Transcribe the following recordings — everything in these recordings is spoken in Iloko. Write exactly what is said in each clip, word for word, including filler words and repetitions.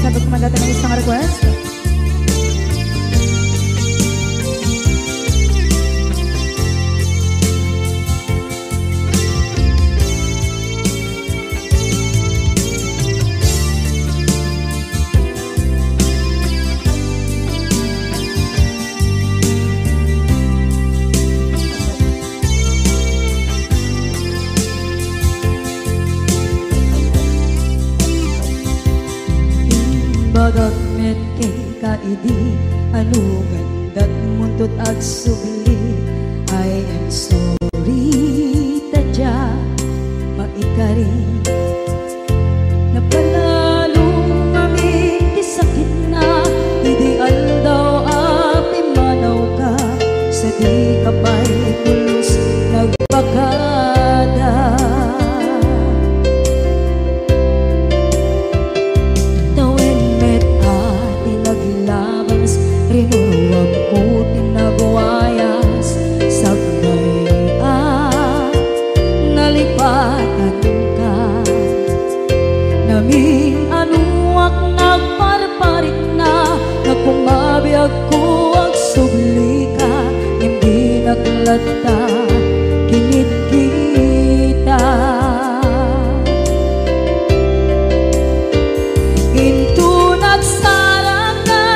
Agkumanda tayo ng isang request. Imbagak met kenka idi, anu gandat muntot agsubli. I am sorry, ta dia maikari. Napalalo ngamin ti sakitna idi aldaw a pimmanawka, sadika pay pulos nagbakada. Tawen met a ti naglabas, rinuruamko ti nagwayas, sakbay a nalipatanka. Namin-anuak nagparparikna, nga kumabiagko agsublika, ngem dinak latta kinitkita. Inton agsaraka,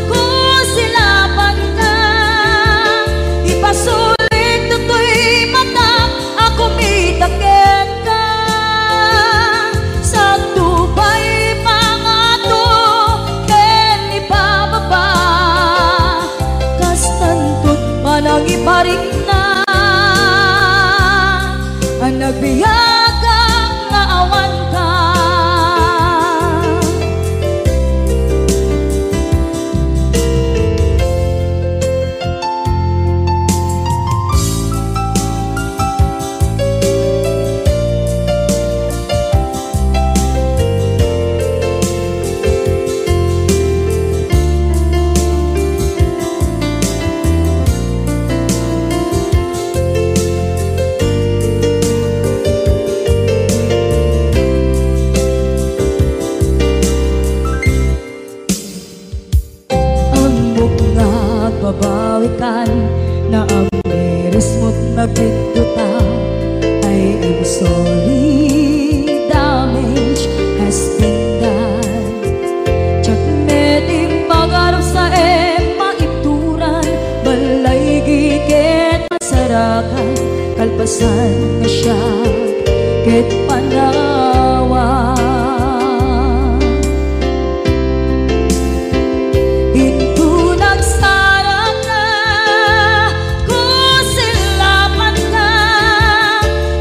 kusilapanka, ipasulik toy matak a kumita kenka. Sakto pay pangato ken ipababa, kastanto ti panangiparikna a nagbiagak nga awanka. Ammok nga agbabawikan, naamirismot nga agbiddota. I am sorry, damage has been done. Diak met immagarup sa em maituran, balay giket masarakan, kalpasan nga siak ket panawan. Inton agsaraka, kusilapanka,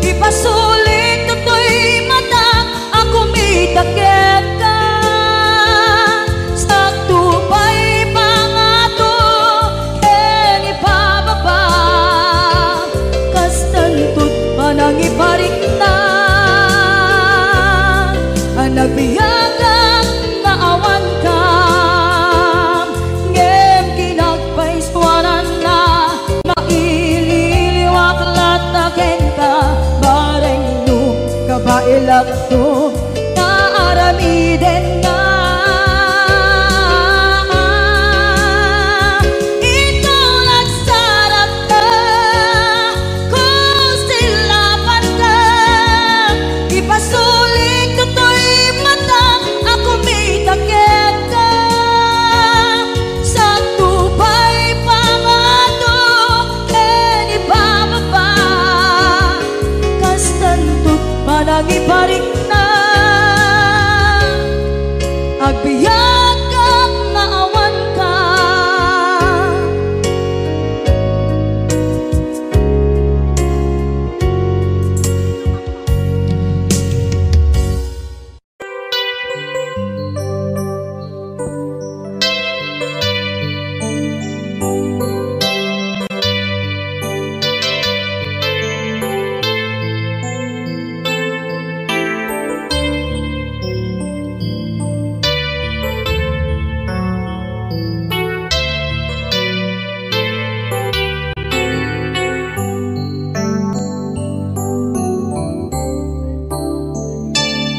ipasulik toy matak a kumita kenka. Sakto pay pangato ken ipababa, kastanto ti panangiparikna a nagbiagak nga awanka. Ngem kinagpaisuananna, maililiwak latta kenka, bareng no kabaelakto nga aramidenna. Inton agsaraka, kusilapanka, ipasulik toy matak a kumita kenka. Sakto pay pangato ken ipababa, kastanto ti panangiparikna, agbiagak nga awanka.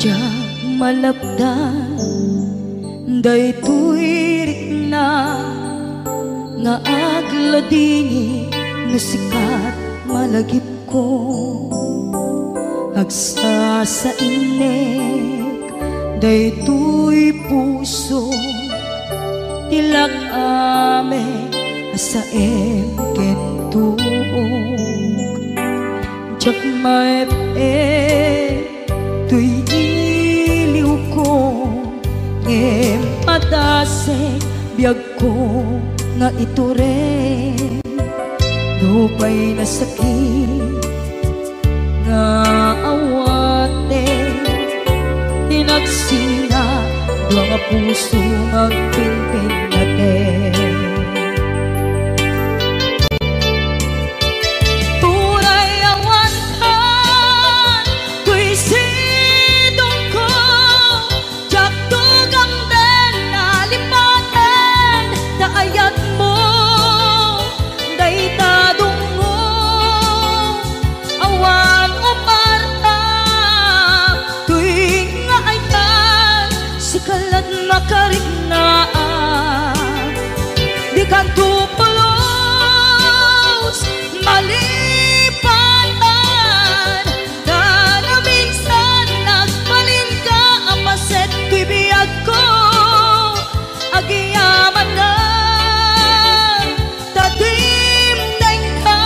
Diak malapdan Daytoy rikna nga agladingit no sikat malagipko. Agsasainek daytoy puso ti lak-am a saem ken tuok. Diak maep-ep toy iliwko, ngem padasek biagko nga itureng. Nupay nasakit nga awaten, ti nagsina dua nga puso nga agpinpinnaten. Uray awan kan toy sidongko, diak tugamden a lipaten ta ayatmo dayta dungngo. Awan umarta toy nga ayat, sika la't makariknaan. Dikanto pulos malipatan, ta naminsan nagbalinka a paset toy biagko. Agyamanak ta dimdengka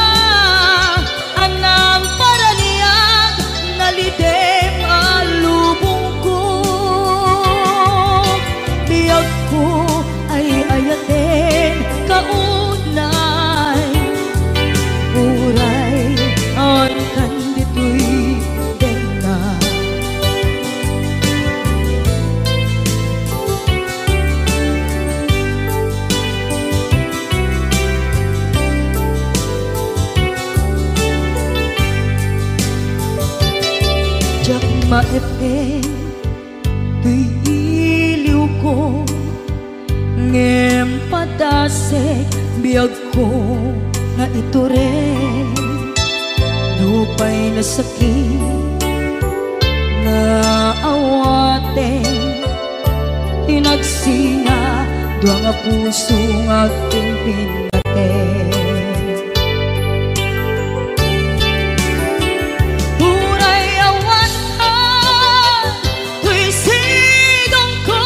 a nangparaniag, nalidem a lubongko. Biagko ay ayaten kaunay, uray awan kan ditoy denna. Diak maep-ep toy iliwko, ngem padasek biagko nga itureng. Nupay nasakit nga awaten, ti nagsina dua nga puso nga agpinpinnaten. Uray awan ka toy sidongko,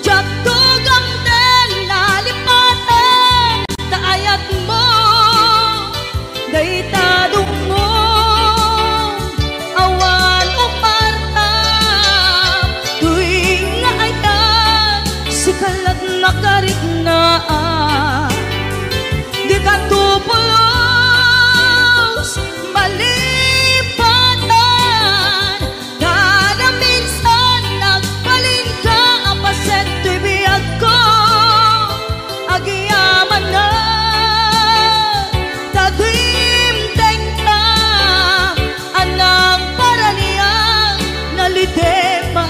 diak tugamden a lipaten ta ayatmo dayta dungngo. Awan umarta toy nga ayat, sika la't makariknaan. Dikanto pulos malipatan, ta naminsan nagbalinka a paset toy biagko. Agyamanak ta dimdengka a nangparaniag, nalidem a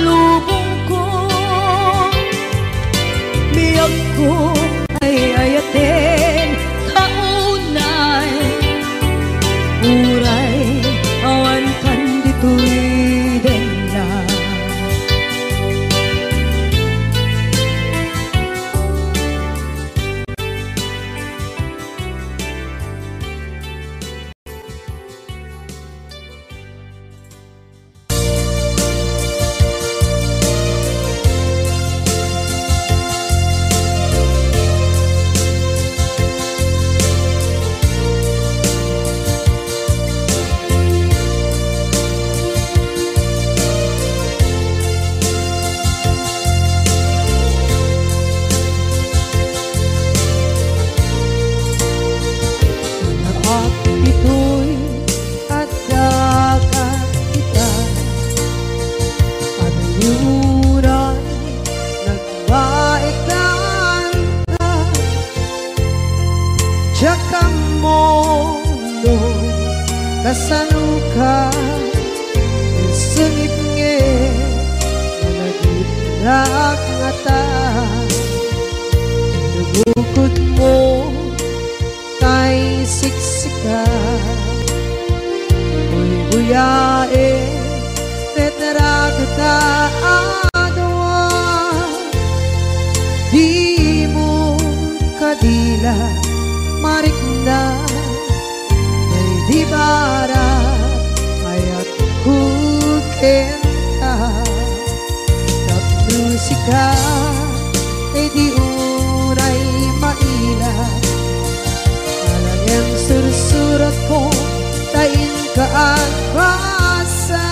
lubongko. Biagko ay ayaten kaunay, uray awan kan ditoy denna. Naap ditoy a dagat ita, aniuray nagbaekan ka. Diak ammo no kasanoka, sungit ngarud, malagipnak ngata. Nabukod mo tay siksika, buybuyaen, retrato ta a dua. marikna, daydi bararayatko kenka. Tapno sika, daydi unay maila, alaen sursuratko ta inka agbasa.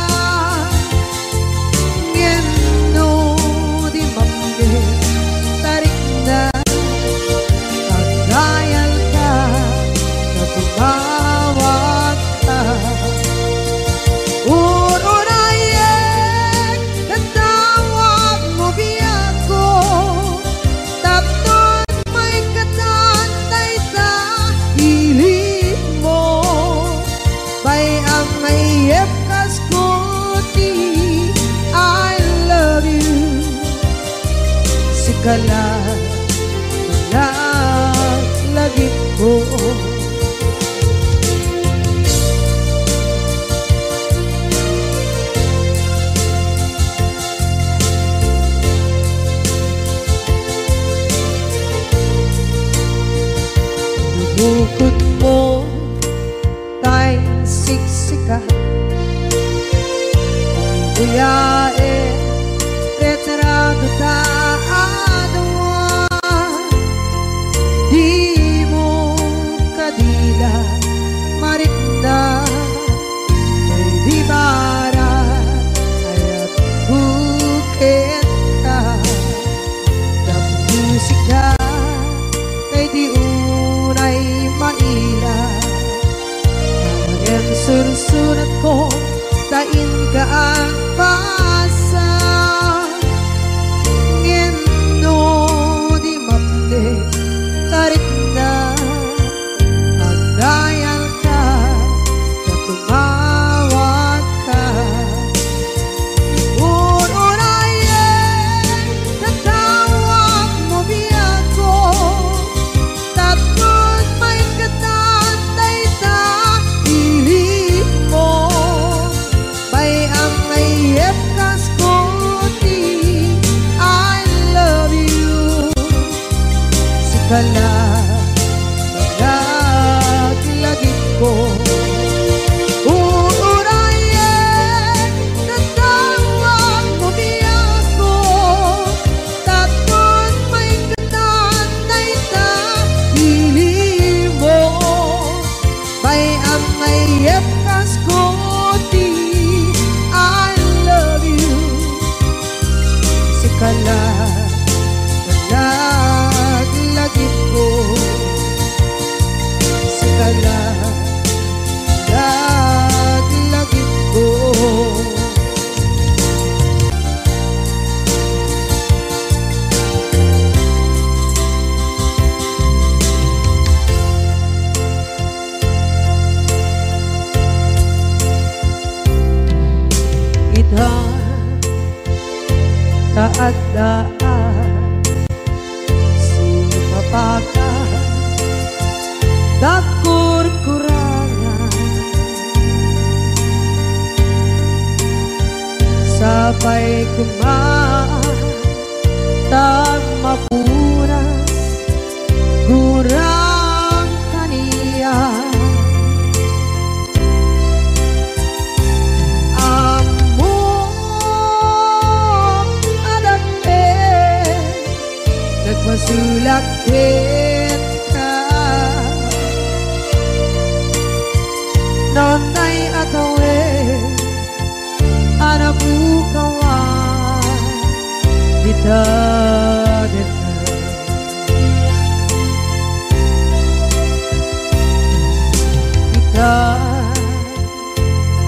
Ngem no di mapne, tarikna, agdayalka, ta tumawagka. Ur-urayek, tatawagmo biagko, tapno maikatan dayta ilinmo. Bay-am nga iyepkasko ti I love you. Sika la, laglagipko. Bukodmo tay siksika. Buyaen, retrato ta a dua. Dimo kadi la marikna, daydi bararayatko kenka. Tapno sika, daydi unay maila, alaen sursuratko ta inka agbasa. Ngem no di mapne, tarikna, agdayalka, ta tumawagka. Ur-urayek, tatawagmo biagko, tapno maikatan dayta ilinmo. Bay-am nga iyepkasko ti I love you. Sika la, laglagipko. Ur-urayek, tatawagmo biagko, tapno maikatan dayta ilinmo. Bay-am nga iyepkasko ti I love you. Sika la, laglagipko. Sika la, laglagipko. Ita, ta adda a sumapaka, dagkurkurangan. Sapay koma ta mapuras, gurang kaniak. Ammok a dakkel, nagpasulak kenka. Naunay a tawen, a napukawan ita dita. Ita,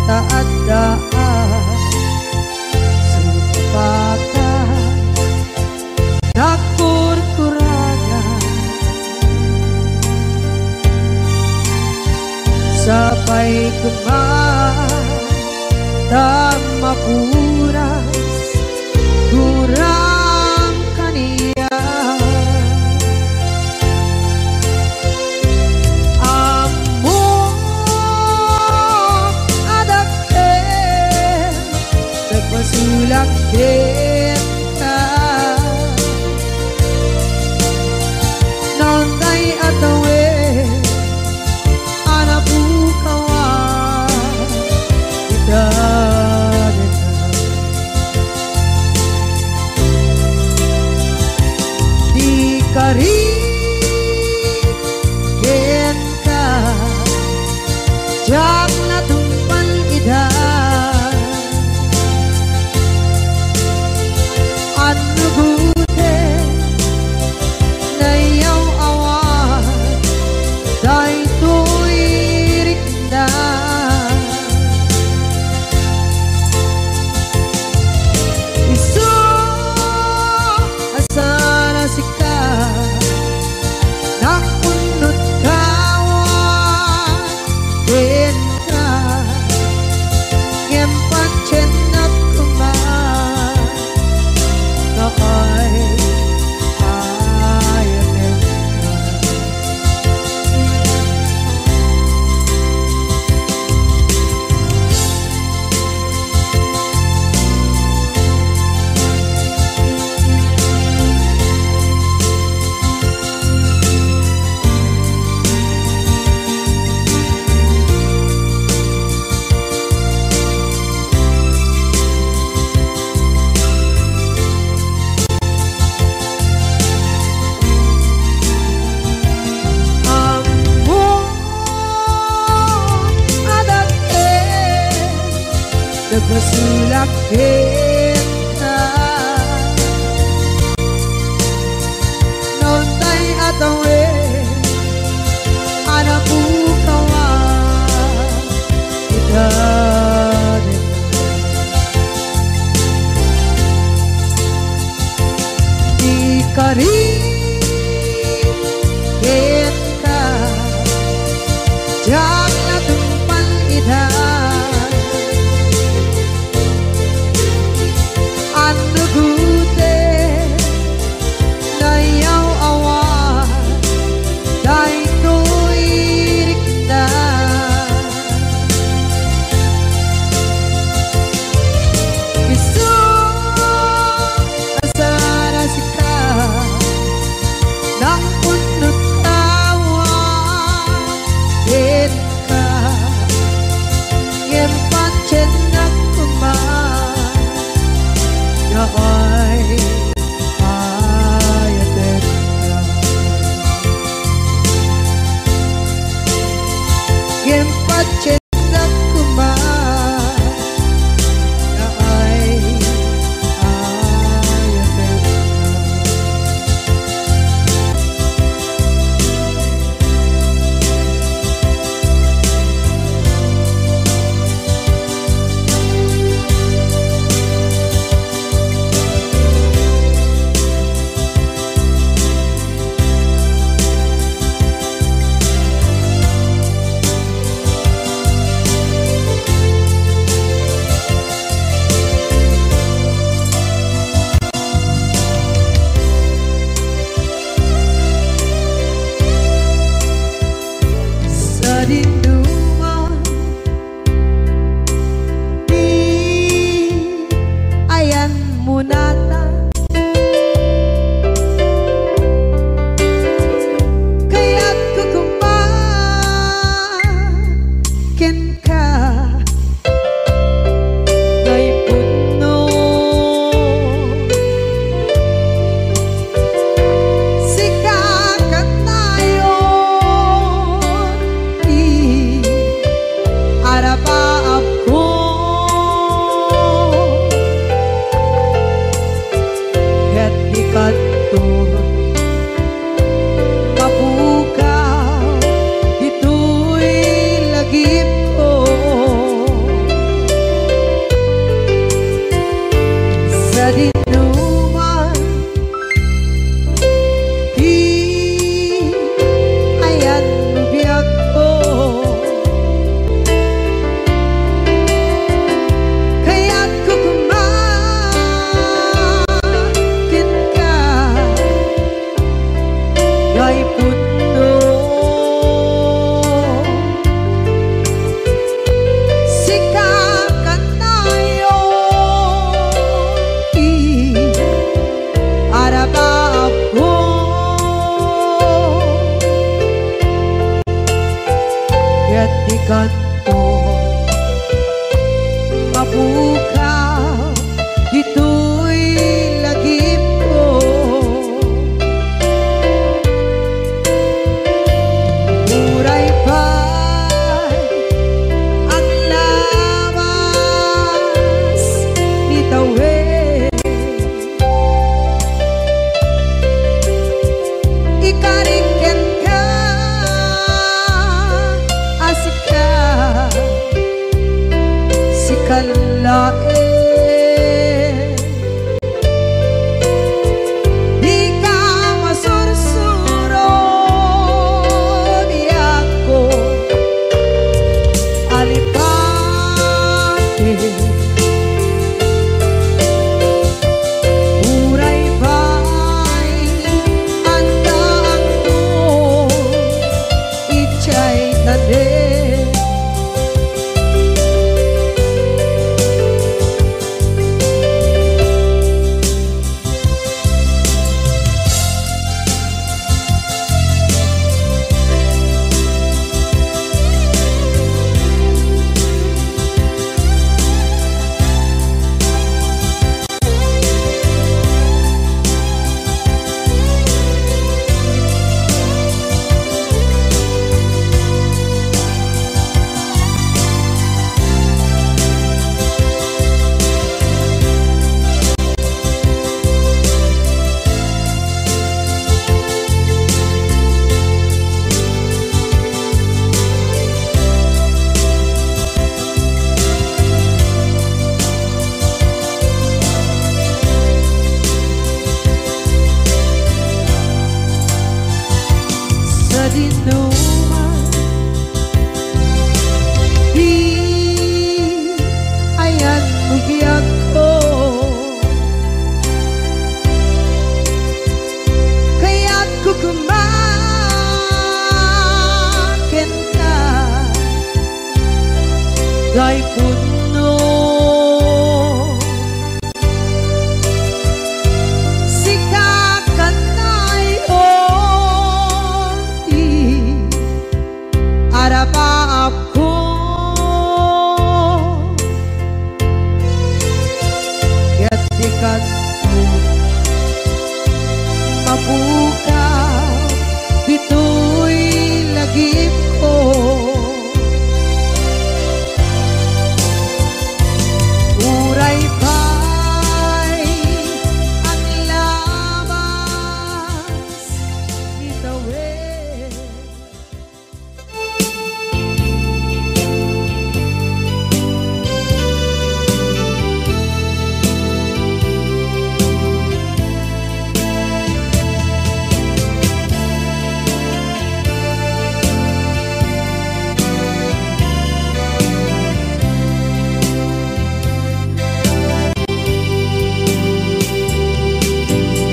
ta adda a sumapaka, dagkurkurangan. Sapay koma ta mapuras, gurang kaniak. Ammok a dakkel, nagpasulak kenka. Naunay a Diak natungpal ida, annugoten nayaw-awan daytoy rikna. Isu a saan a sika, nakunot kawan kenka, ngem patiennak koma, no ay ayatenka. Ammom a dakkel, nagbasolak kenka. Naunday a tawen a napukawan ita. Di karit kenka, diak natungpal ida. Annugoten nayaw-awan daytoy rikna. Isu a saan a sika, nakunot kawan kenka, ngem patiennak koma, no ay ayatenka. Ngem patien Dak koma nga ay ayatenna. Sadinoman, ti ayanmo natan. Kayatko koma kenka, gayyemmo. Sika kanayon ti arabaabko, ket dikanto mapukaw ditoy lagipko. Sadinoman, ti ayanmo biagko. Kayatko koma kenka, gayyemmo. Sika kanayon ti arabaabko, ket dikanto mapukaw ditoy lagipko. Uray pay laeng. Dika masursuro, biagko, alipate. Uray pay addaakto idiay tanem. Sadinoman, di ayanmo biagko. Kayatko koma kenka, Daypunno. Sika kannayon ti arapaapko. Ket di kano mapukaw ditoy lagipko. Uray pay aglabas ni tawen.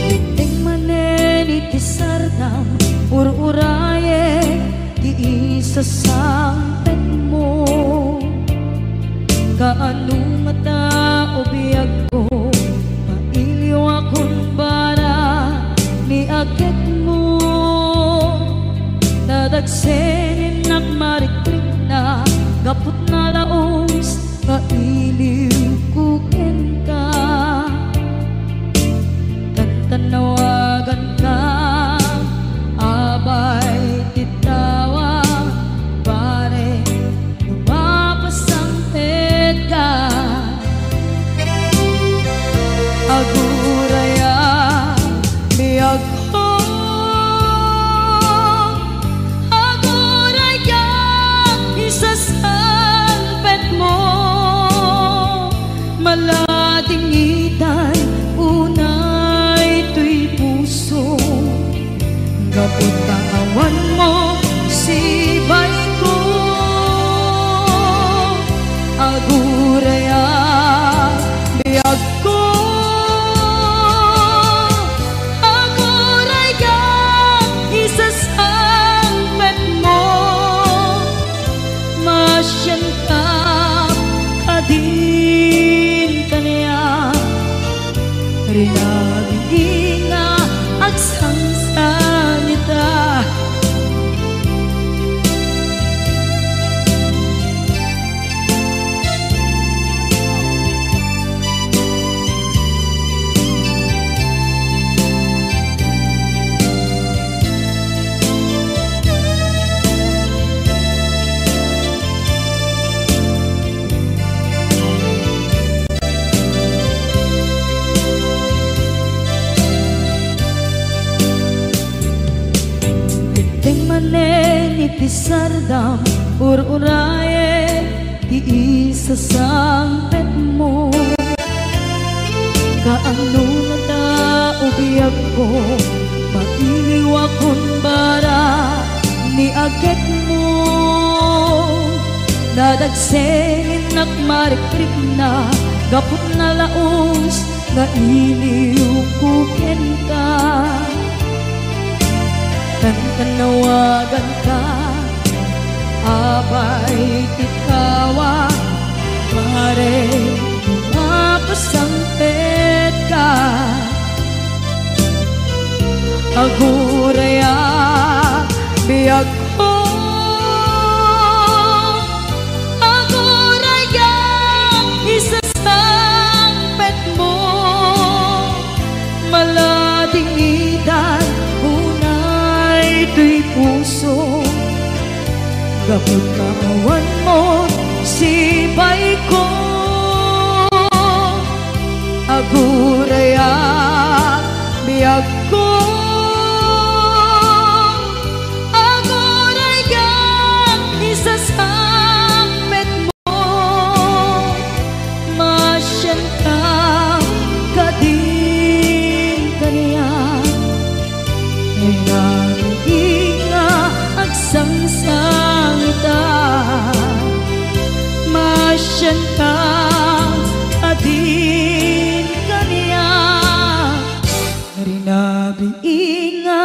Dimteng manen iti sardam, ur-urayek ti isasangpetmo. Kaano ngata, o biagko, mailiwakon para ni aketmo. Nadagsen innak marikrikna, gapu ta nalaus nga iliwko kenka. Tantannawaganka, abay ti tawag, pare, no mapasangpetka. Aguraya, biagko, aguraya, isasangpetmo. Maladingitan unay toy puso, gapu ta awanmo sibayko. Aguraya, biagko, aguraya, isasangpetmo. Masianka kadin kaniak, rinabingi nga agsangsangita. Dimteng manen iti sardam, ur-urayek ti isasangpet. Mailiwakon bara ni agekmo. Nadagsennak marikrikna gapu ta nalaus nga iliwko kenka. Kankannawaganka, apay ti kawa, mare, mapasangpetka. Aguraya, biagko. Aguraya, isasangpetmo. Maladingitan unay toy puso. Gapu ta awan mo sipayko. Aguraya, biagko. Aguraya, isasangpetmo. Masianka kadin kaniak. Rinabit nga agsangsangitak. Masianka kadin kaniak. Rinabit nga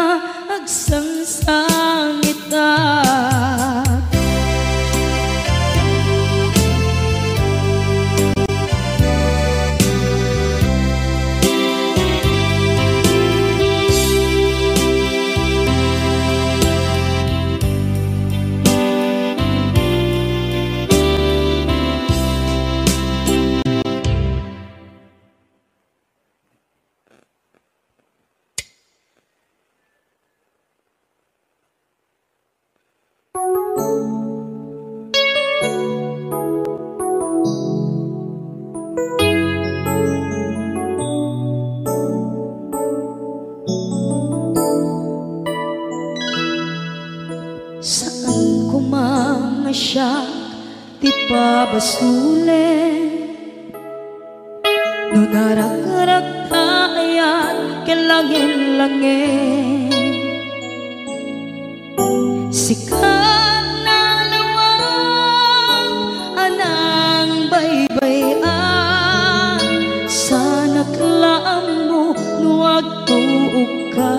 agsangsangitak. Saan koma nga siak ti pabasolen. No narakrak ta ayat ken langen-langen, sika nalawag a nangbaybay-an, saanak la ammo no agtuokka.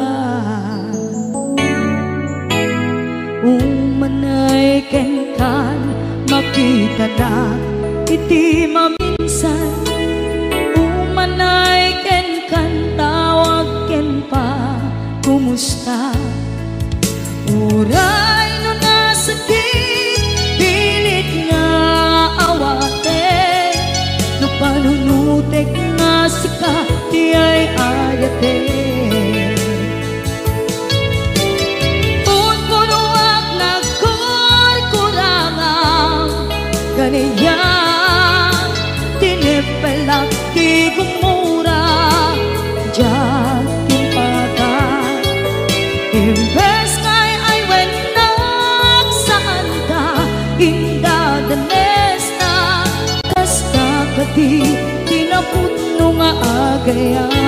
Umanay kenkan, makitanak iti maminsan. Umanay kenkan, tawag ken pa, kumusta? Uray no nasakit, pilit nga awatek. No panunotek nga sika ti ay-ayatek. Punpunoak nagkurkurangam, kaniak tinepelak ti gumura, diak timpatak. Imbes nga ay-aywennak, saanka indadanesna, kasta kadi ti napudno nga agayat.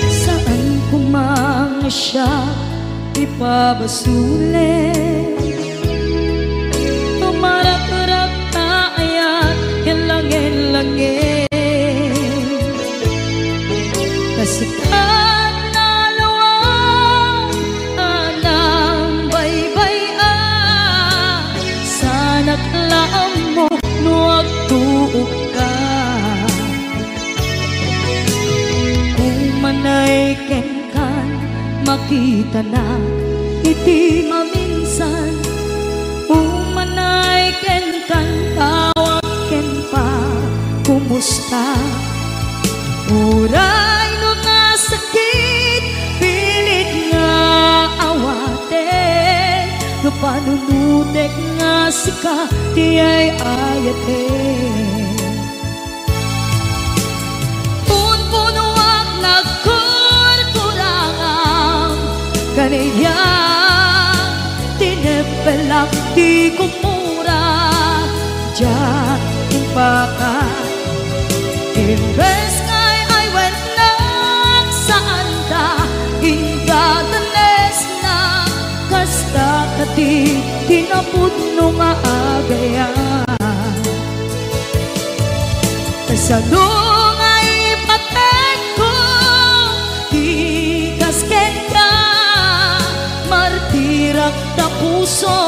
Saan koma nga siak ti pabasolen. Tumarakrak ta ayat ken langen-langen. Kasikat nalawag a nangbaybay-an, saanak la ammo no agtuokka. Umanay kenkan, makitanak iti maminsan. Umanay kenkan, tawag ken pa, kumusta? Uray no nasakit, panunotek nga sika ti ay-ayaten. Punpunoak nagkurkurangam, kaniak tineppelak ti gumura, diak impaka. Imbes nga ay-ayatennak, saanta indadanesna, kasta kadi ti napudno nga agayat. Kasano nga ipatekko ti kas kenka, martirak ta puso,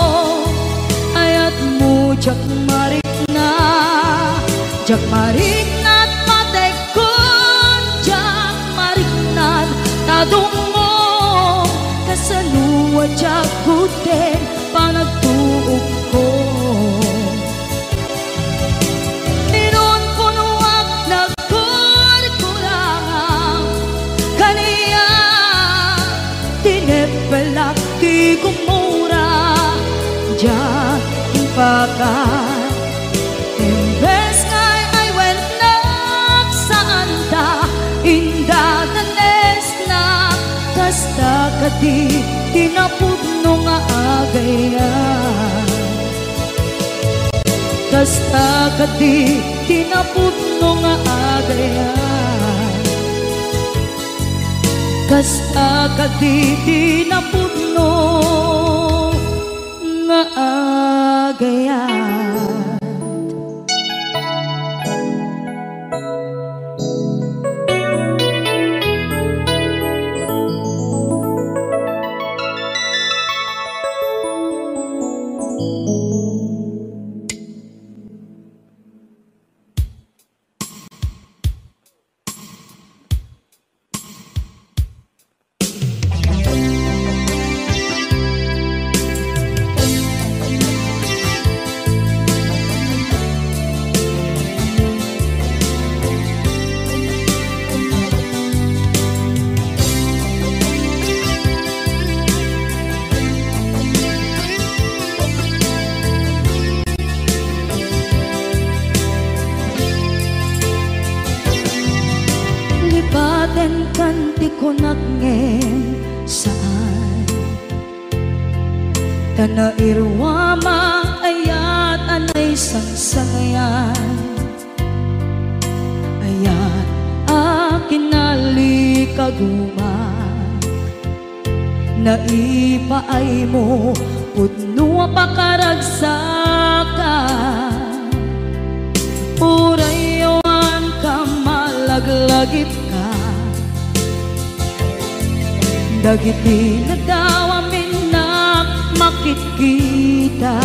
ayatmo diak marikna, diak marikna ta patekkon, diak marikna ta dumngom, kasano a diak gudden panagtuokko. Inunpunoak nagkurkurangam, kaniak tineppelak ti gumura, diak impaka. Imbes nga ay-ayatennak, saanta indadanesna, kasta kadi ti napudno nga agayat. Kasta kadi ti napudno nga agayat. Kasta kadi ti napudno nga agayat. Lipatenkan ti kunak ngem saan. Ta nairuam a ayat a naisangsangayan. Ayat a kinalikaguma. Naipaaymo pudno a pakaragsaka. Uray awan ka malaglagipka. Dagiti nadawaminnak makitkita.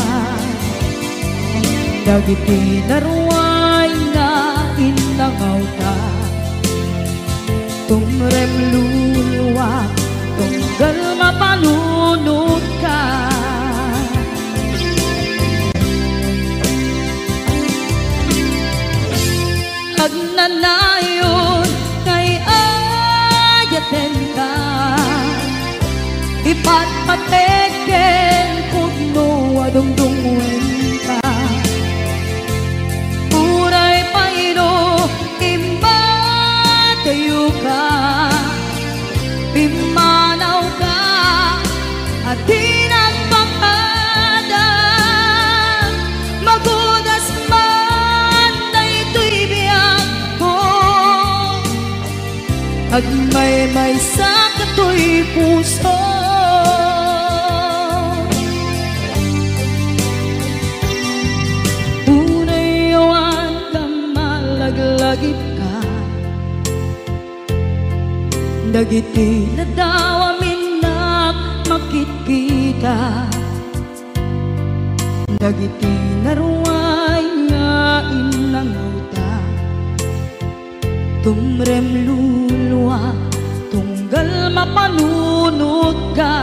Dagiti naruay nga innangawta. Tumrem luluak, tunggal mapanunotka. Agnanayon nga ay-ayatenka, ipatpatek ken pudno a dungdungngoenka. Uray pay no immadayoka, pimmanawka a di nagpakada. Magudas man daytoy biagko, agmaymaysa katoy puso. Uray awan ka malaglagipka, dagiti nadawaminnak makitkita. Dagiti naruay nga innangawta, tumrem luluak, tunggal mapanunotka.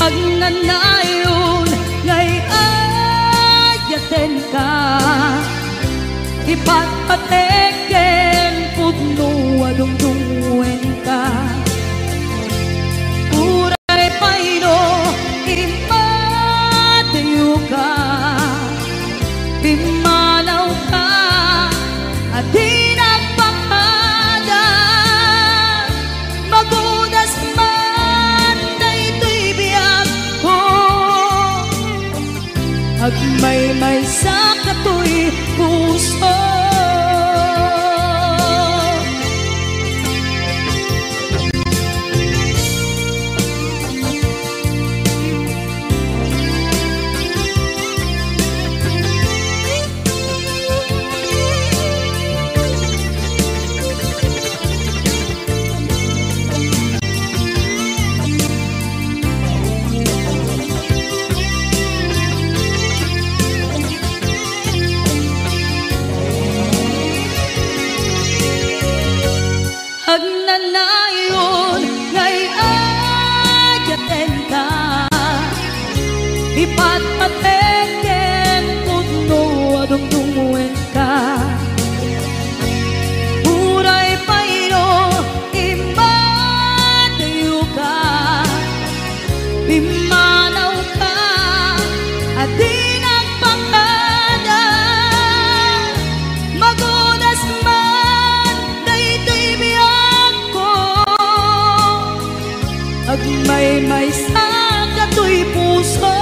Agnanayon nga ay-ayatenka, ipatpatek ken pudno a dumdumwenka. Uray pay no immadayoka, pimmanawka a di nagpakada. Magudas man daytoy biagko, agmaymaysa katoy puso. Agnanayon nga ay-ayatenka, ipatpatek ken pudno a dumdumwenka. Uray pay no immadayoka, pimmanawka a di nagpakada. Magudas man daytoy biagko, agmaymaysa katoy puso.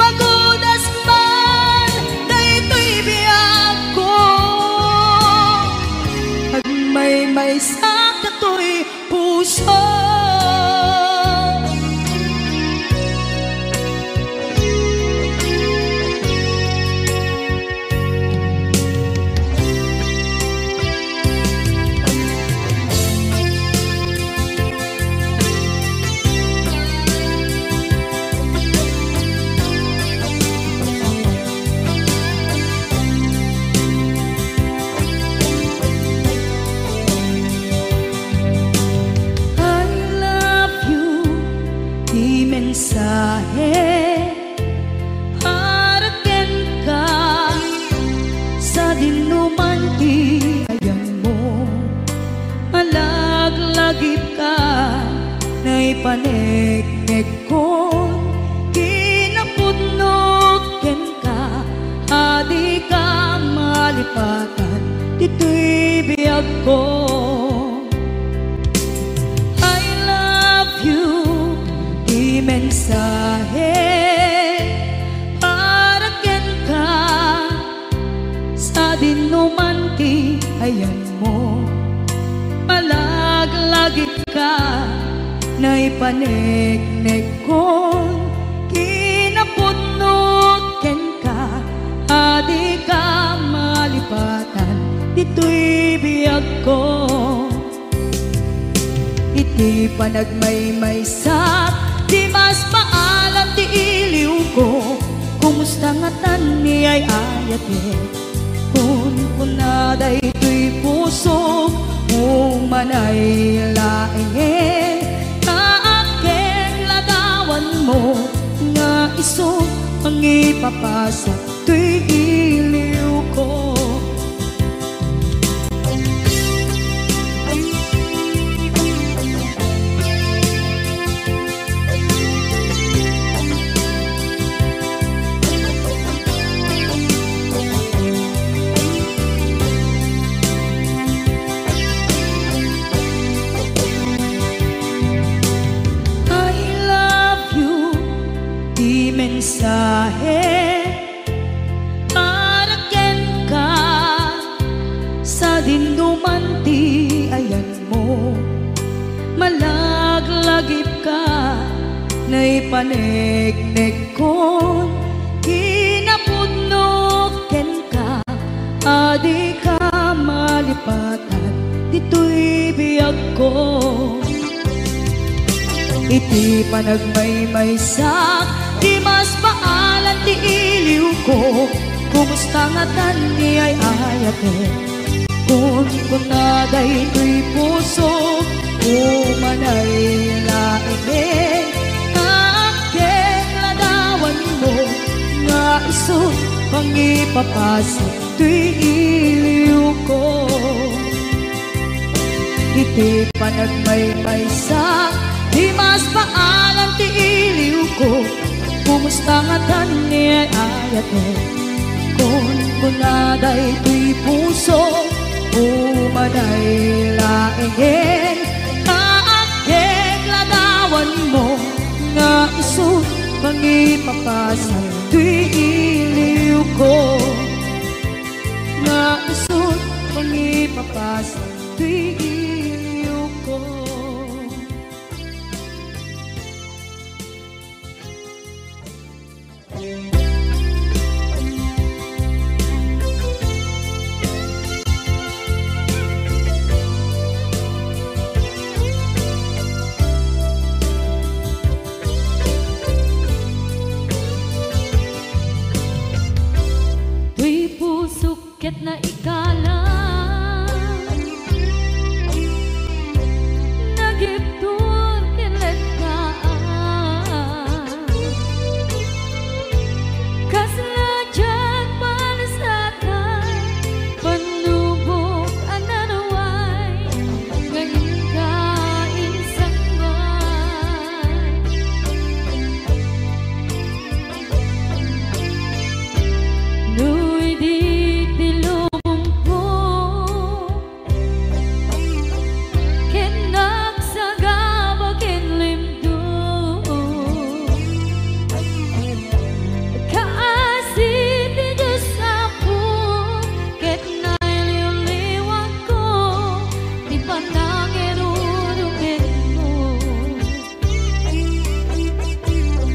Magudas man daytoy biagko, agmaymaysa katoy puso. I love you, ti mensahe para kenka, sadin no man ti ayanmo. Malaglagipka, naipaneknekkon kinapudnok kenka, a dika malipatan ditoy biagko. I love you, ti mensahe para kenka, sadin no man ti ayanmo. Malaglagipka, naipaneknekkon kinapudnok kenka, a dika malipatan ditoy biagko. Iti panagmaymaysak, di mas maalam ti iliwko. Kumusta ngatan ni ay-ayatek? Kunkuna daytoy pusok, umanay laengen, ta aggen ladawanmo nga isu mangipapasak toy iliwko. I love you, ti mensahe para kenka, sadin no man ti ayanmo. Malaglagipka, naipaneknekkon kinapudnok kenka, a dika malipatan ditoy biagko. Iti panagmaymaysak, di mas maalam ti iliwko. Kumusta ngatan ni ay-ayatek? Kunkuna daytoy pusok, umanay laengen, ta aggen ladawanmo nga isu mangipapasak toy iliw. ko. Iti panagmaymaysa, di mas paalan ti iliwko. Kumusta ngatan ni ayatek? Kunkuna daytoy puso, umanay laengen nga agkekladawanmo, nga isu mangipapasan toy iliwko. Nga isu mangipapasan toy iliwko. Toy pusok ket naikalang, nagibtur ken letnaan. Kasla diak palasatan, pannubok a naruay, nga inka insangbaay. No idi ti lubongko ket nagsagaba ken limdum, kaasi ti Dios Apo ket nailiwliwatko ti panangirurumenmo.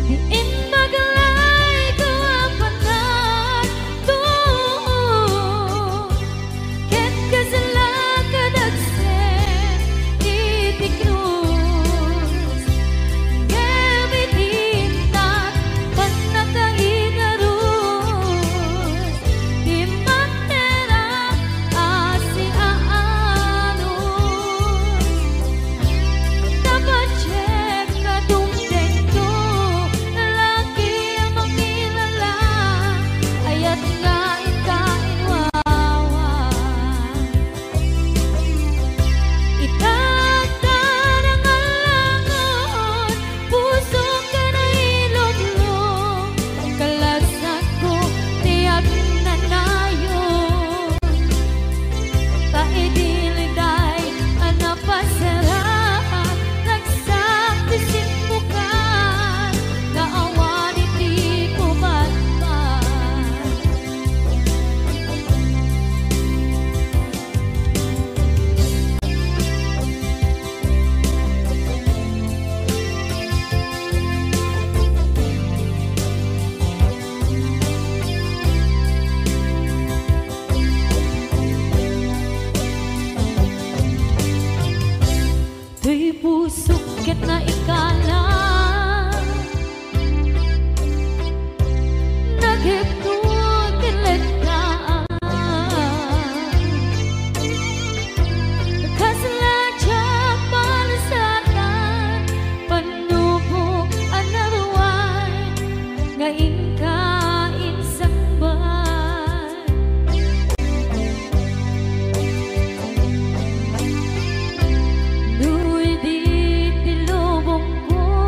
Ti imbag layto a panagtuo, ket kasla kadagsen iti krus. Ngem iti innak pannakaigarus, ti makkerak a siaanus. Tapno diak katungtengto, laki a mangilala, ayat nga inka inwawa. Ita, ta nangalangon, pusok a nailublo, kalasakko ti agnanayon. Ta idi liday a napasarak, ragsak ti simbukan, nga awan iti kubatbat. Toy pusok ket naikalang, nagibtur ken letnaan. Kasla diak palasatan, pannubok a naruay, nga inka insangbaay. No idi ti lubongko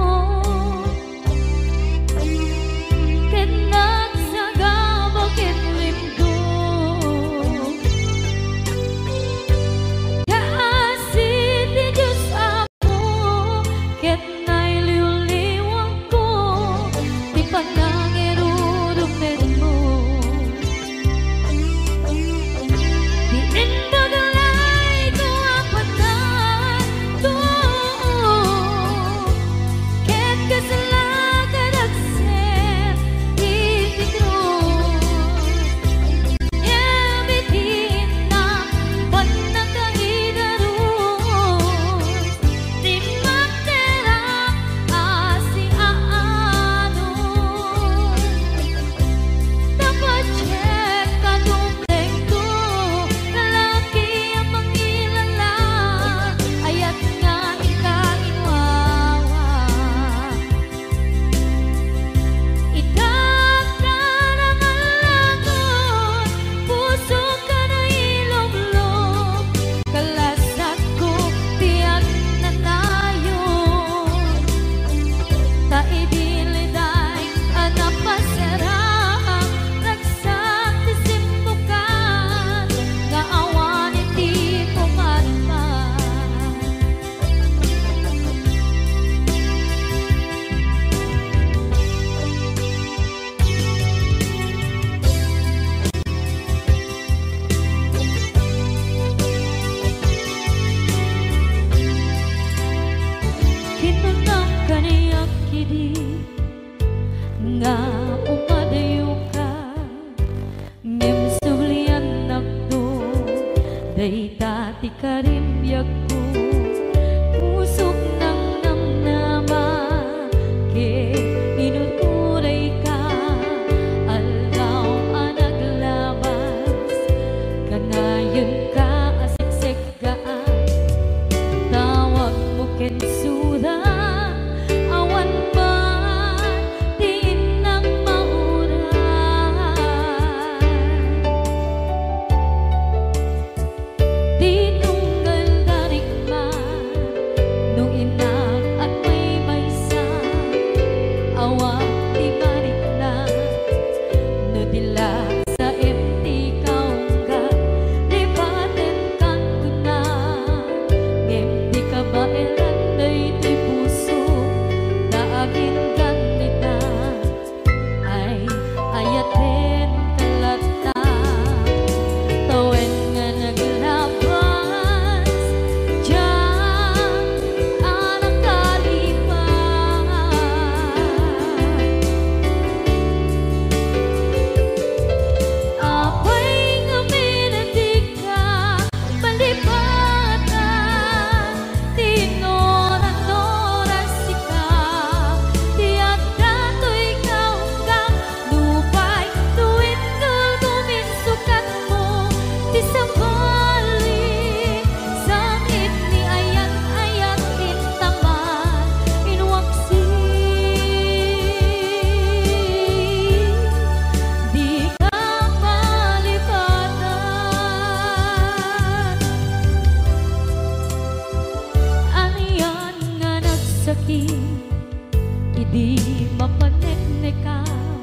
idi mapaneknekam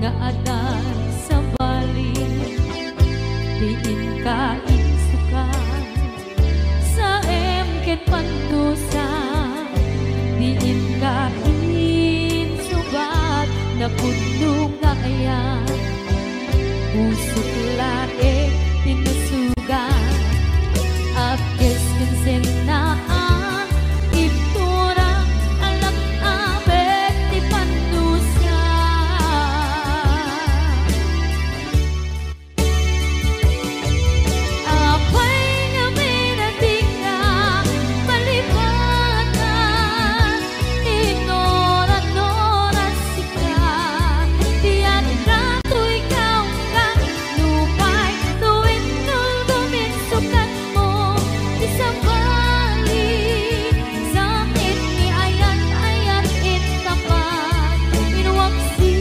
nga adda sabali ti inka insukat. Saem ken pannusa, diinka insubat, napudno nga ayat. Pusok laeng ti nasugat, apkes ken sennaan, ibtura, alak-abek ti pannusa. Apay ngamin a dika malipatan? Inuran-uran sika ti adda toy kaunggan. Nupay no inulgom insukatmo ti sabali, sakit ni ayat-ayat intapat, inwaksi.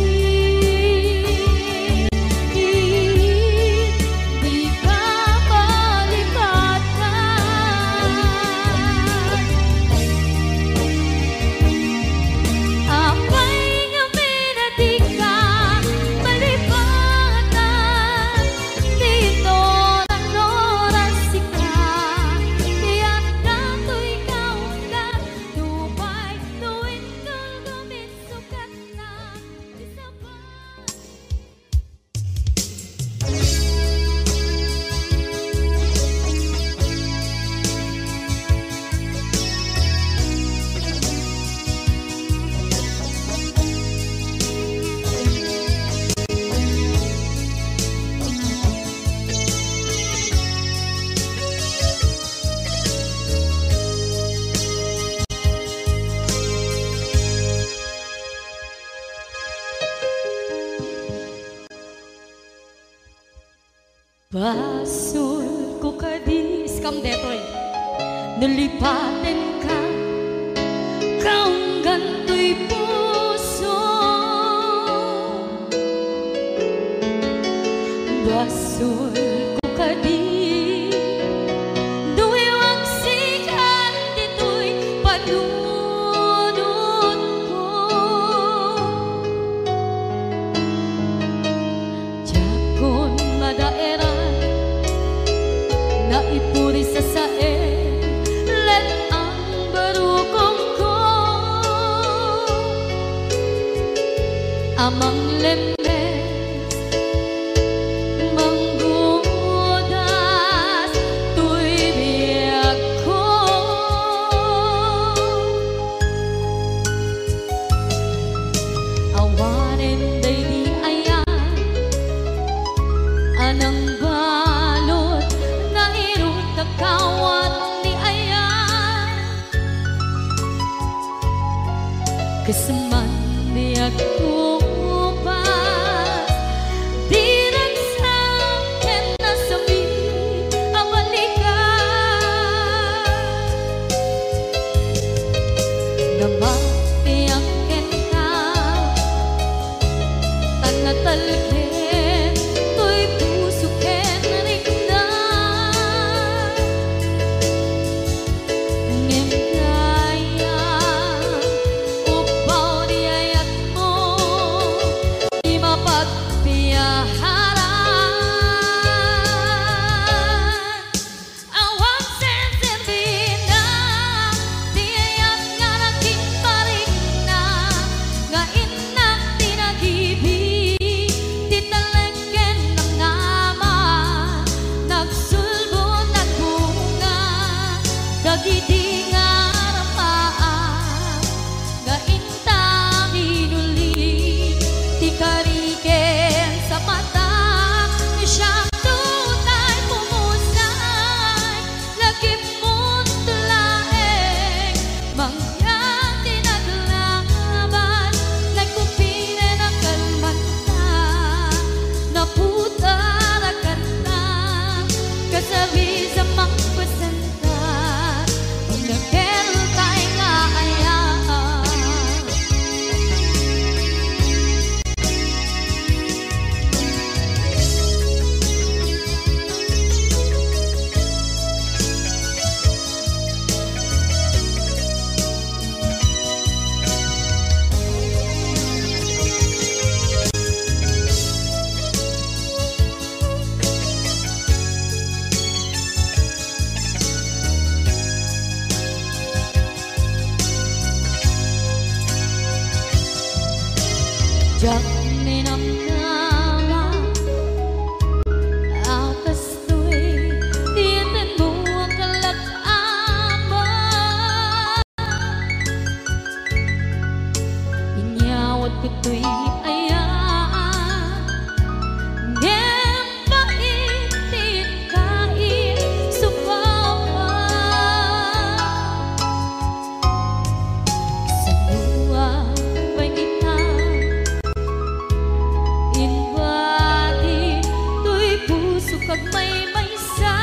Dika malipatan. Apay ngamin a dika malipatan? Inuran-uran sika ti adda toy kaunggan. Nupay no inulgom insukatna ti sabali. Basolko kadi, iskam detoy. Nalipatenka, kaunggan toy puso. Basolko kadi, no iwaksikan ditoy panunotko. Diakon madaeran, naipuri sasaen, let-ang barukongko a manglemmes, manggudas toy biagko. Awanen daydi ayat a nangbalud nga irut a kawat ti ayat. Kas man di agkupas, di ragsak ken nasakit a balikan. Namatiang kenka, tan natalged toy puso ken rikna. Ngem dayta, upbaw di ayatmo, di mapagpiaharan. Awan senserbina ti ayat nga naging parikna, nga innak ti nagibi, ti talek ken nangngaman, nagsulbo, nagbunga, dagidi nga arapaak nga inta minuli, ti kari ken sapatak, siak tutay pumusay, lagipmon laeng, mangyan ti naglaban, nagkupiren a kalmanta, naputar a kanta, kasabis a mangpasenta. Diak ninamnama a kastoy ti intanmo a kalak-ama. Inyawat ko toy ayat, ngem pait ti kaisubak. Kasanoan pay kita inbati toy puso kag maymaysa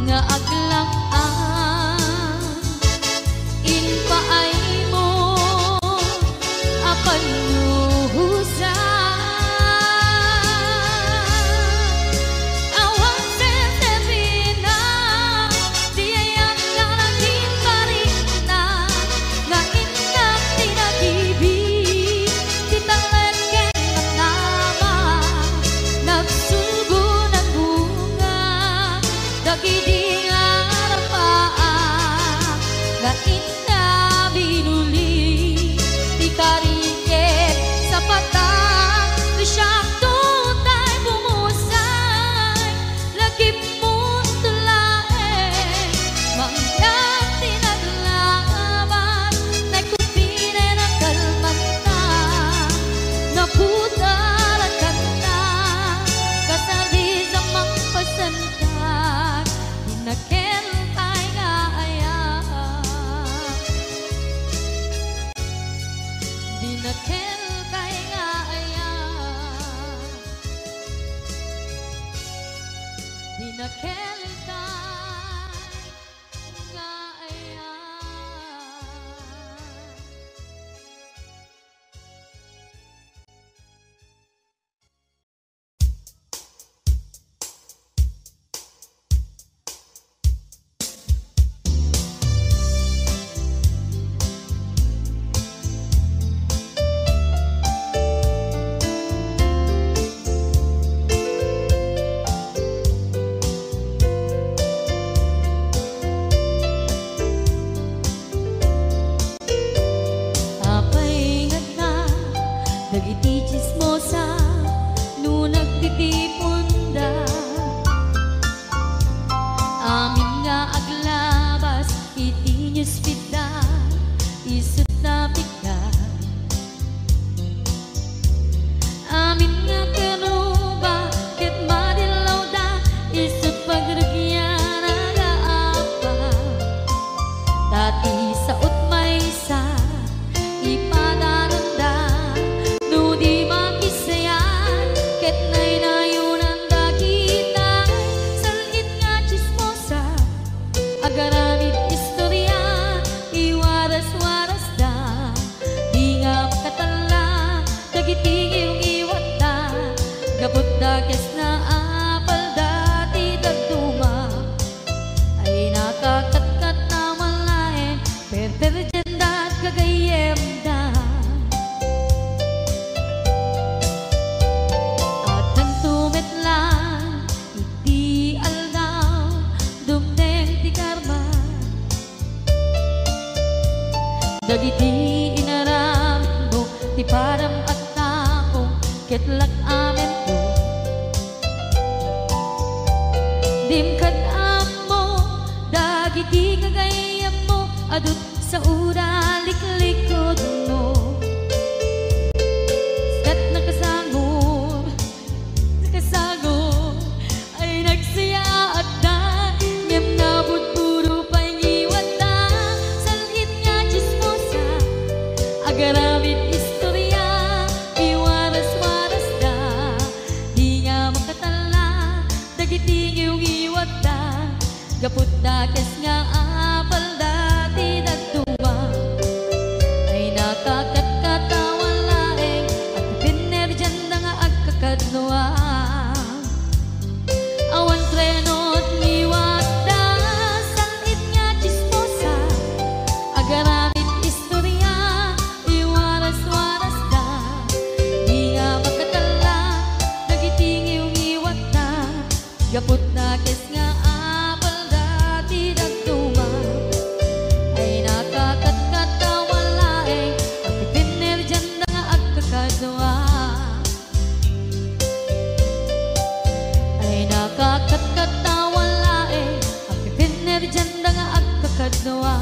nga aglang-an impaaymo a pannuhosan. Awan serbina ti ayat nga naging barikna, nga innak ti nagibi, ti talek ken namnama, nagsulgo, nagbunga, dagidi nga arabaa, nga inna binuli, ti kari ket sapata, ti siakto tay bumusay, lagipmo laeng, mangngeg ti naglaban, nagkupinen a kalmanta, naputarakanna, kasarisamang pasentak, dinakel tay nga ayat. Dinakel tay nga ayat. Dinakel tay nga ayat. Apay ngata dagiti tsismosa no nagtitiponda? Amin nga aglabas iti newsfeed-da, isut' napigda. Amin nga keruba ket madillawda, isut' pagrugian a gaapa. Ta ti saot maysa, ipadananda no di makisayat ket naynayonanda kitay sal-it nga tsismosa. Agaramid istoria, iwaras-warasda, di nga makatalla dagiti ngiwngiwatda, gapu ta kasna apalda ti dadduma. Ay nakakatkat na malaen, perperdianda gagayyemda. Agtanto met laeng iti aldaw, dumteng ti karma. Dagiti inaramidmo ti padam agtaong ket lak-amento. Dim kad-ammo dagiti gagayyemmo, adu ti saoda liklikudmo. Ket nakasangor, nakasangor ay nagsayaatda, ngem nabudbudo pay ngiwatda. Sal-it nga tsismosa, agaramid istoria, iwaras-warasda. Di nga makatalla dagiti ngiwngiwatda, gapu ta kasna apalda ti dadduma. Ay nakakatkatawan laeng, agpinnerdianda nga agkakadnoan. Awan treno ti ngiwatda, sal-it nga tsismosa, agaramid istoria, iwaras-warasda. Di nga makatalla dagiti ngiwngiwatda, gapu ta kasna apalda ti dadduma. Dianda nga agkakadua.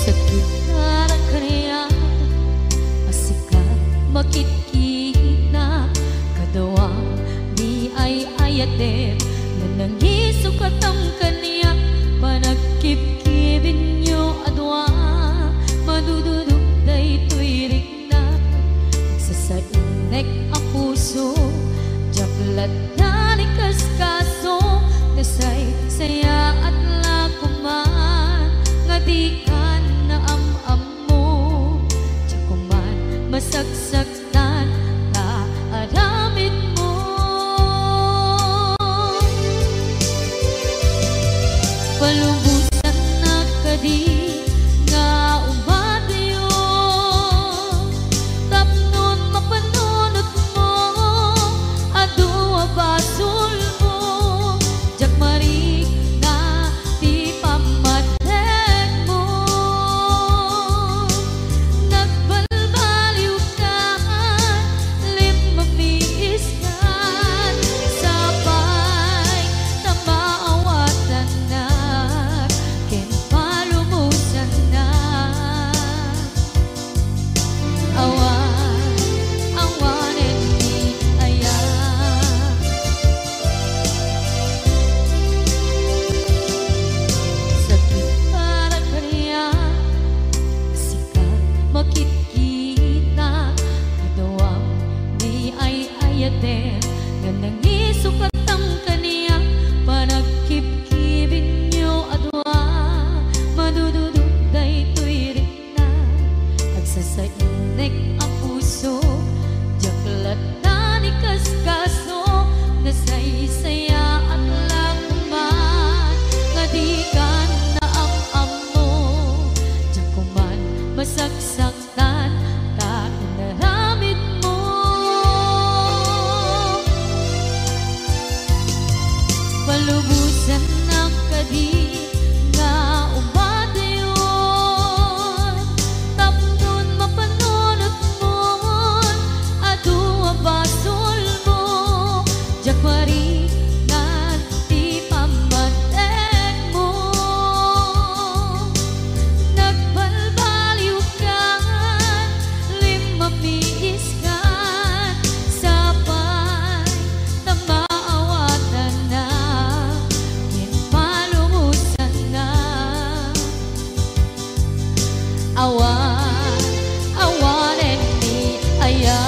Sakit a kaniak a sika makitkita, kadua, di ay-ayatem nga nangisukatam kaniak. Panagkibkibinyo a dua, madududok daytoy rikna. Sasainnek a puso, diak latta ni kaskaso, nasaysayaat la koman nga dikan naam-ammo. Diak koman masaksaktan ta aramidmo. Palubosannak kadi nga umatyo tapno mapanunotmo a dua basolmo. Diak marikna Sasainek a puso, diak latta ni kaskaso, nasaysayaat la koma, nga dikan naam-ammo, diak koma masaksak tan ta inaramidmo. Palubosannak kadi nga umbatayon, tapnon mapanunotmon, adu a basolmo, diak maringngan ti pammatekmo. Nagbalbaliwkan, limmamiiskan, sapay ta maawatannak ken palubosannak. Awan, awanen ni aya.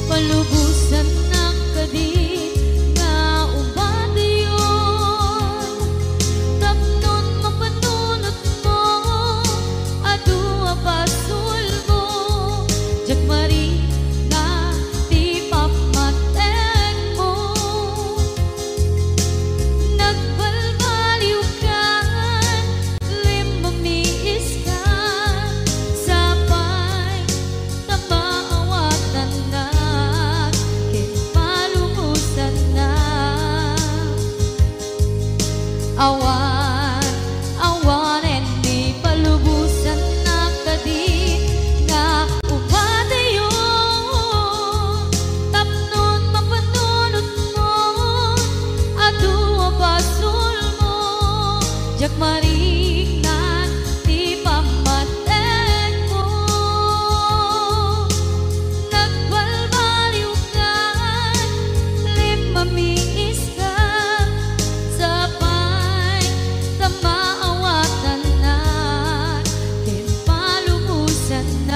Palubosannak kadi nga umbatayon, tapnon mapanunotmo, adu a basolmo, diak maringngan ti pammatekmo. Nagbalbaliwkan, limmamiiskan, sapay ta maawatannak ken palubosannak. Awan, awanen ni palubosannak kadi nga umbatayon, tapnon mapanunotmon, adu a basolmo, diak maringngan ti pammatekmo. Nagbalbaliwkan, limmamiiskan, sapay ta maawatannak ken palubosannak.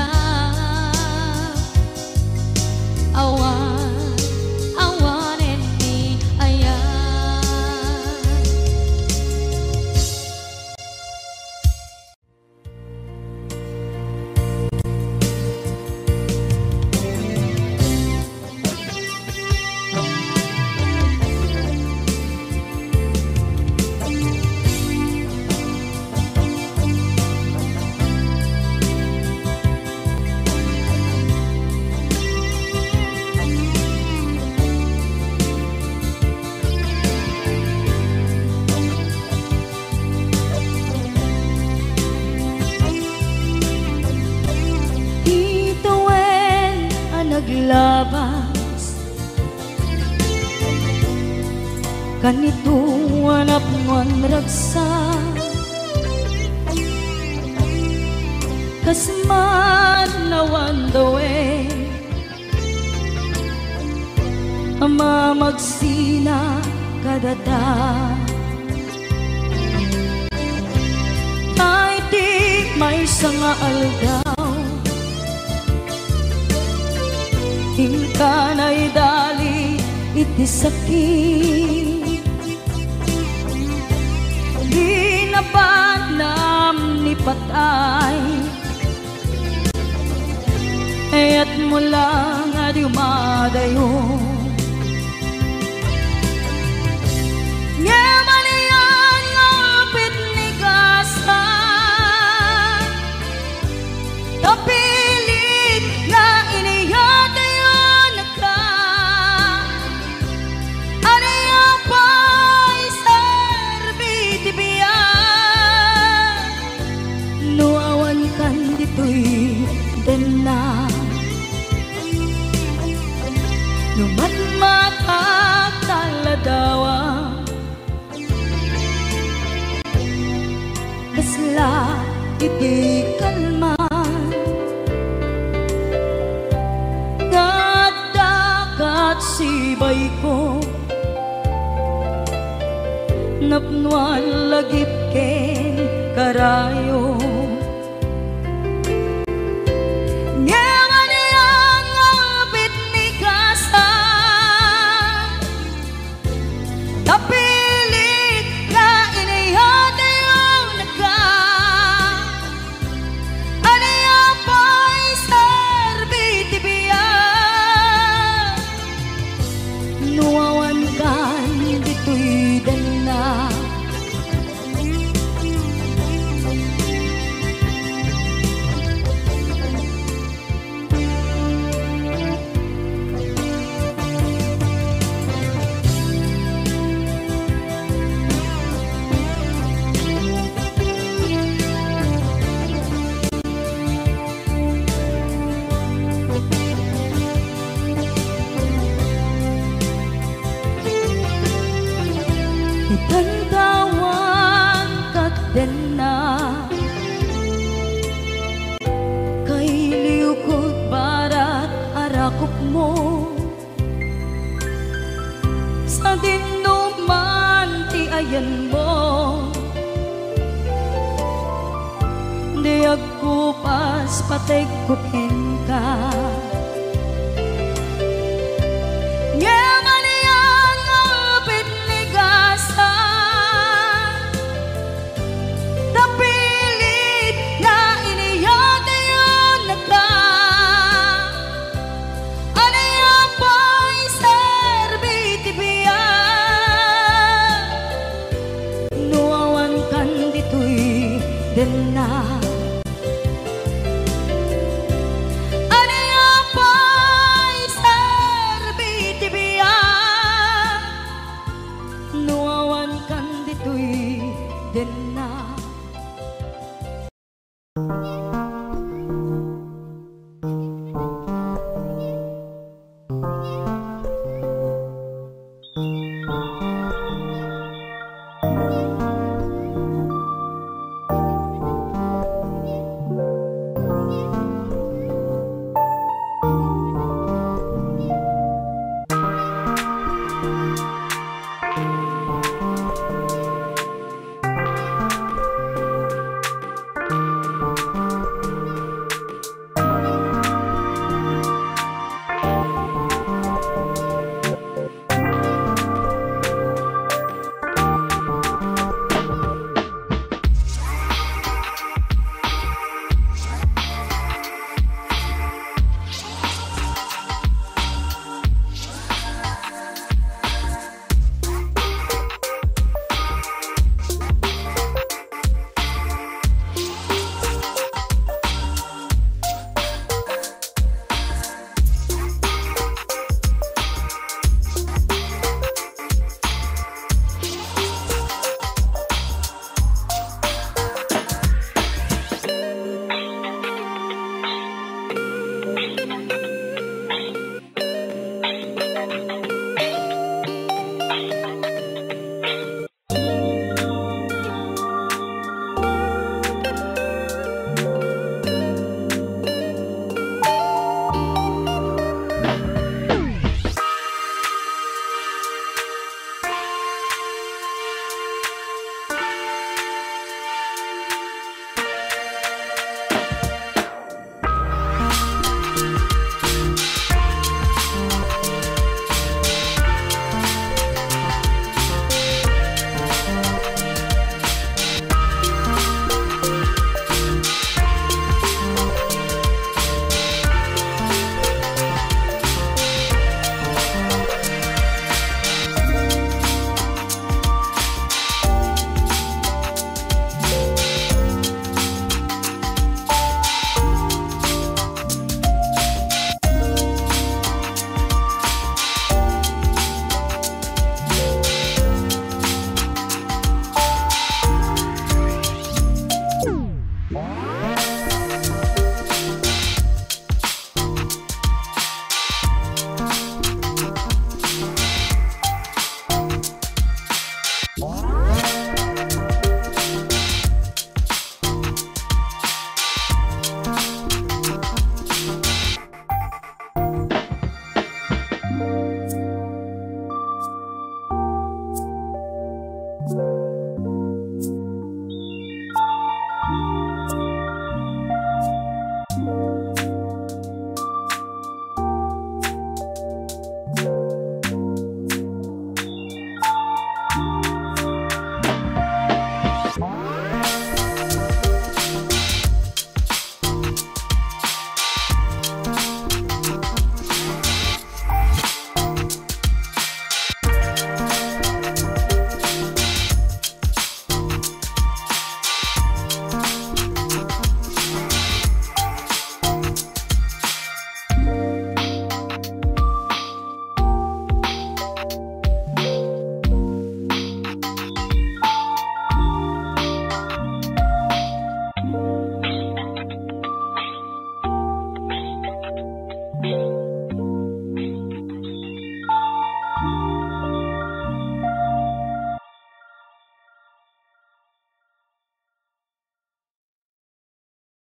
Awan, awanen ni aya. Ti tawen a naglabas, kanito a napnguan ragsak, kas maannawan dawen a mamagsina kadata. Ay, ti maysa nga aldaw, inka naidali iti sakit. Di napadnam ni patay. Kayatmo lang a dumadayo. Ngem anian nga pitnigasan, ta pilit nga iniyatayonka. Ania pay serbi ti biag no awankan ditoy denna? No Napnoan lagip ken karayo. Ngem ania nga pitnigasan? Napilit nga iniyatayonka. Ania pay serbi ti biag no awankan ditoy denna? Itantawan kat denna, kailiw ket barat a rakupmo. Sadinoman ti ayanmo, di agkupas pategko kenka. Ngem ania nga pitnigasan? Napilit nga iniyatayonka. Ania pay serbi ti biag no awankan ditoy denna? Ania pay serbi ti biag no awankan ditoy denna?